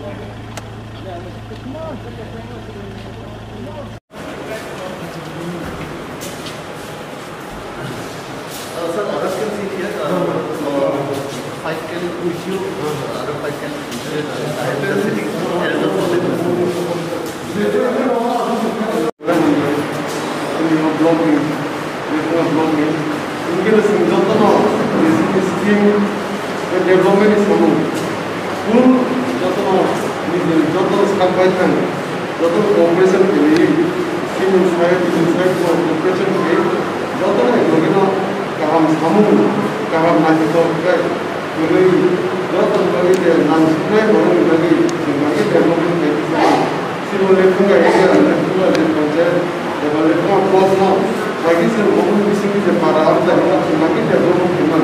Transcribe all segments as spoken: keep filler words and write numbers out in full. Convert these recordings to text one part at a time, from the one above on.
Uh, sir, others can sit here. Uh, uh, five can with you. Uh, other five can sit. Uh, I am just sitting here. Block ni, block ni. Hingke chwng jotono scheme development ni samung full jotono nijini jotono sak bai thang, jotono cooperation khlaiwi, chini side, chini side no cooperation khlaiwi, jotono ekloge no kaham samung, kaham naithothok khe kwrwi, jotono bagwi je nang suknai borokni bagwi chwng bagwi development khlai. Sibole phunga area le phunga le panchayat, eba le phunga block no, lagi se omo bising je para amjak no, lagi development khema,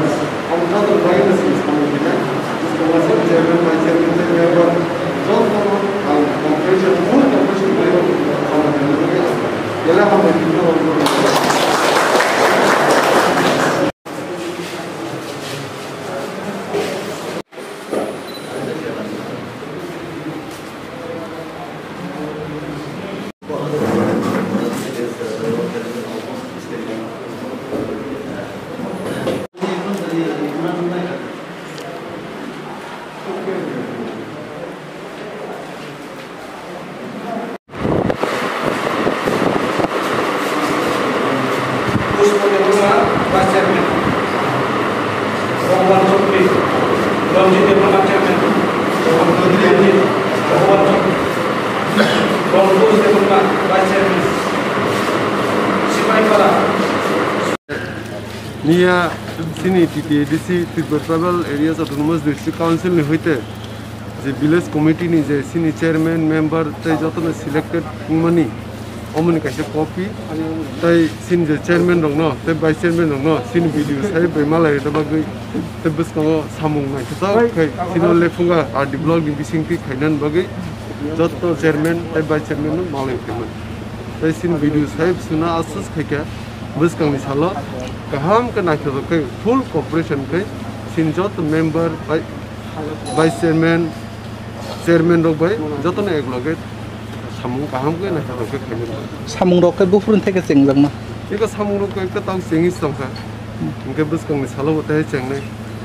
omo joto lagi na sing samung khema, sing samung chairman, vice chairman, chairman, joto no ang cooperation, full cooperation khlai o, samung khema, kela hambai khema. Pushpo Debbarma, Vice Chairman. Bhagwan Chowdhury, Ranjit Debbarma, Chairman. Ranjit, Bhagwan Chowdhury, Ranjit Debbarma, Vice Chairman. Sipaipara. Niya chini T T A D C, Tripura Tribal Areas Autonomous District Council ni hoite je village committee ni je chini chairman, member tei jotono selected wngmani, omoni kaisa copy, tei chini je chairman rokno tei vice chairman rokno chini B D O sai bai malai rwna bagwi tei bwskango samung naithothok khai chini lephunga R D block ni bisingtwi khainani bagwi joto chairman tei vice chairman no malai phaimani. Tei chini B D O sai suna asus khaikha bwskangni salo kaham khe naithothok khe full cooperation khe chini joto member bai vice chairman, chairman rok bai jotono ekloge samung kaham khe naithothok khe khaimani. Samung rok khe buphuruni theke chengjakma? Eko samung rok khe tang chengwi tongkha. Hingke bwskangni salo bo tei chengnai.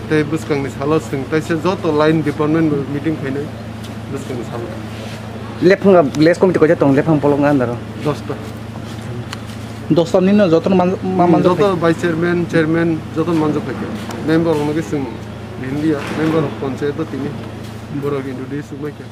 Tei bwskangni salo chwng teisa joto line department bo meeting khainai bwskangni salo. Lephunga village committee koita tong lephang polok andaro? Dosta. Dosta nino jotono man-, ma-, manjak joto phai? Vice chairman, chairman joto manjak phai khe. Member rokno khe chwng rinliya, member rok panchayat o tini borok introduce wngbai khe.